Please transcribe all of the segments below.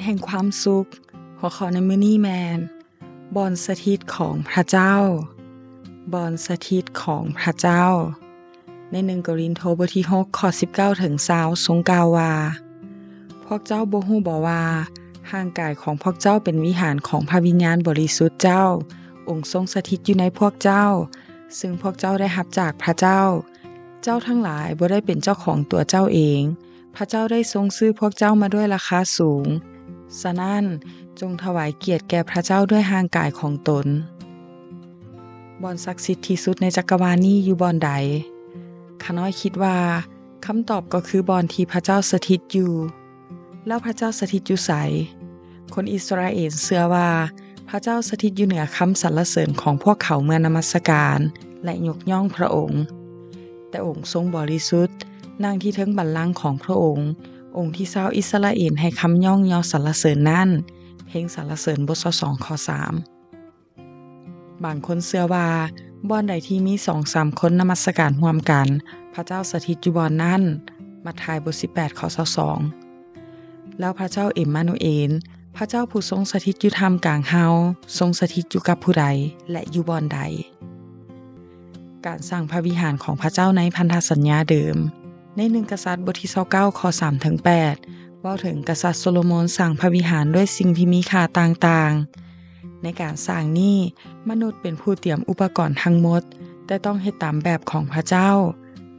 ແຫ່ງຄວາມສຸກ. ຫົວຂໍ້ໃນມື້ນີ້ແມ່ນ ບ່ອນສະຖິດຂອງພະເຈົ້າ. ບ່ອນສະຖິດຂອງພະເຈົ້າ. ໃນໜຶ່ງໂກລິນໂທ ບົດທີຫົກ ຂໍ້ສິບເກົ້າເຖິງຊາວ ຊົງກ່າວວ່າ, ພວກເຈົ້າບໍ່ຮູ້ບໍວ່າ ຮ່າງກາຍຂອງພວກເຈົ້າເປັນວິຫານຂອງພະວິນຍານບໍລິສຸດເຈົ້າ, ອົງຊົງສະຖິດຢູ່ໃນພວກເຈົ້າ, ຊຶ່ງພວກເຈົ້າໄດ້ຮັບຈາກພະເຈົ້າ? ເຈົ້າທັງຫຼາຍບໍ່ໄດ້ເປັນເຈົ້າຂອງຕົວເຈົ້າເອງ, ພະເຈົ້າໄດ້ຊົງຊື້ພວກເຈົ້າມາດ້ວຍລາຄາສູງ. ສະນັ້ນ, ຈົ່ງຖວາຍກຽດແກ່ພະເຈົ້າດ້ວຍຮ່າງກາຍຂອງຕົນ. ບ່ອນສັກສິດທີ່ສຸດໃນຈັກກະວານນີ້ຢູ່ບ່ອນໃດ? ຂ້ານ້ອຍຄິດວ່າ ຄຳຕອບກໍຄືບ່ອນທີ່ພະເຈົ້າສະຖິດຢູ່. ແລ້ວພະເຈົ້າສະຖິດຢູ່ໃສ? ຄົນອິດສະຣາເອນເຊື່ອວ່າ ພະເຈົ້າສະຖິດຢູ່ເໜືອຄຳສັນລະເສີນຂອງພວກເຂົາເມື່ອນະມັດສະການ ແລະ ຍົກຍ້ອງພະອົງ. ແຕ່ອົງຊົງບໍລິສຸດ, ນັ່ງທີ່ເທິງບັນລັງຂອງພະອົງ, ອົງທີ່ຊາວອິດສະຣາເອນໃຫ້ຄຳຍ້ອງຍໍສັນລະເສີນນັ້ນ, ເພງສັນລະເສີນ ບົດຊາວສອງ ຂໍ້ສາມ. ບາງຄົນເຊື່ອວ່າ ບ່ອນໃດທີ່ມີສອງສາມຄົນນະມັດສະການຮ່ວມກັນ, ພະເຈົ້າສະຖິດຢູ່ບ່ອນນັ້ນ. ມັດທາຍ ບົດສິບແປດ ຂໍ້ຊາວສອງ. ແລ້ວພະເຈົ້າເອມມານູເອນ, ພະເຈົ້າຜູ້ຊົງສະຖິດຢູ່ທ່າມກາງເຮົາ, ຊົງສະຖິດຢູ່ກັບຜູ້ໃດ ແລະ ຢູ່ບ່ອນໃດ? ການສ້າງພະວິຫານຂອງພະເຈົ້າໃນພັນທະສັນຍາເດີມ. ໃນໜຶ່ງກະສັດ ບົດທີຊາວເກົ້າ ຂໍ້ສາມເຖິງແປດ ເວົ້າເຖິງກະສັດໂຊໂລໂມນສ້າງພະວິຫານດ້ວຍສິ່ງທີ່ມີຄ່າຕ່າງໆ. ໃນການສ້າງນີ້, ມະນຸດເປັນຜູ້ຕຽມອຸປະກອນທັງໝົດ, ແຕ່ຕ້ອງເຮັດຕາມແບບຂອງພະເຈົ້າ.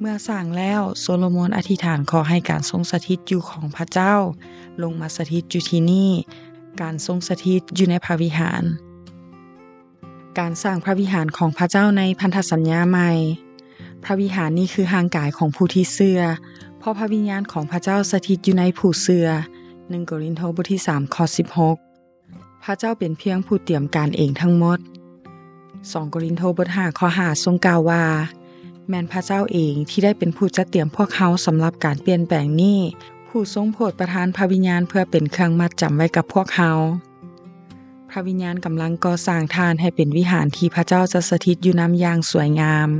ເມື່ອສ້າງແລ້ວ, ໂຊໂລໂມນອະທິຖານຂໍໃຫ້ການຊົງສະຖິດຢູ່ຂອງພະເຈົ້າລົງມາສະຖິດຢູ່ທີ່ນີ້, ການຊົງສະຖິດຢູ່ໃນພະວິຫານ. ການສ້າງພະວິຫານຂອງພະເຈົ້າໃນພັນທະສັນຍາໃໝ່. ພະວິຫານນີ້ຄືຮ່າງກາຍຂອງຜູ້ທີ່ເຊື່ອ, ເພາະພະວິນຍານຂອງພະເຈົ້າສະຖິດຢູ່ໃນຜູ້ເຊື່ອ. ໜຶ່ງໂກລິນໂທ ບົດທີສາມ ຂໍ້ສິບຫົກ. ພະເຈົ້າເປັນພຽງຜູ້ຕຽມການເອງທັງໝົດ. ສອງໂກລິນໂທ ບົດຫ້າ ຂໍ້ຫ້າ ຊົງກ່າວວ່າ, ແມ່ນພະເຈົ້າເອງທີ່ໄດ້ເປັນຜູ້ຈັດຕຽມພວກເຮົາສຳລັບການປ່ຽນແປງນີ້, ຜູ້ຊົງໂຜດປະທານພະວິນຍານເພື່ອເປັນເຄື່ອງມັດຈຳໄວ້ກັບພວກເຮົາ. ພະວິນຍານກຳລັງກໍ່ສ້າງທ່ານໃຫ້ເປັນວິຫານທີ່ພະເຈົ້າຈະສະຖິດຢູ່ນຳຢ່າງສວຍງາມ.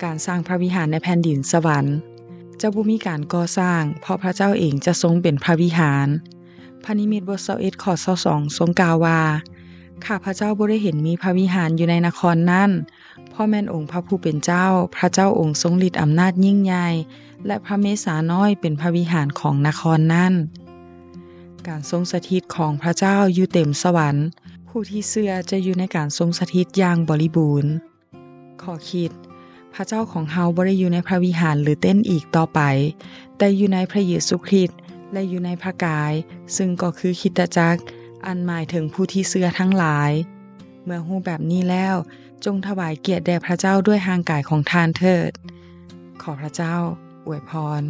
ການສ້າງພະວິຫານໃນແຜ່ນດິນສະຫວັນຈະບໍ່ມີການກໍ່ສ້າງ, ເພາະພະເຈົ້າເອງຈະຊົງເປັນພະວິຫານ. ພະນິມິດ ບົດຊາວເອັດ ຂໍ້ຊາວສອງ ຊົງກ່າວວ່າ, ຂ້າພະເຈົ້າບໍ່ໄດ້ເຫັນມີພະວິຫານຢູ່ໃນນະຄອນນັ້ນ, ເພາະແມ່ນອົງພະຜູ້ເປັນເຈົ້າ, ພະເຈົ້າອົງຊົງລິດອຳນາດຍິ່ງໃຫຍ່ ແລະ ພະເມສານ້ອຍເປັນພະວິຫານຂອງນະຄອນນັ້ນ. ການຊົງສະຖິດຂອງພະເຈົ້າຢູ່ເຕັມສະຫວັນ, ຜູ້ທີ່ເຊື່ອຈະຢູ່ໃນການຊົງສະຖິດຢ່າງບໍລິບູນ. ຂໍ້ຄິດ, ພະເຈົ້າຂອງເຮົາບໍ່ໄດ້ຢູ່ໃນພະວິຫານ ຫຼື ເຕັນອີກຕໍ່ໄປ, ແຕ່ຢູ່ໃນພະເຢຊູຄຣິດ ແລະ ຢູ່ໃນພະກາຍ, ຊຶ່ງກໍຄືຄຣິສຕະຈັກ, ອັນໝາຍເຖິງຜູ້ທີ່ເຊື່ອທັງຫຼາຍ. ເມື່ອຮູ້ແບບນີ້ແລ້ວ, ຈົ່ງຖວາຍກຽດແດ່ພະເຈົ້າດ້ວຍຮ່າງກາຍຂອງທ່ານເຖີດ. ຂໍພະເຈົ້າອວຍພອນ.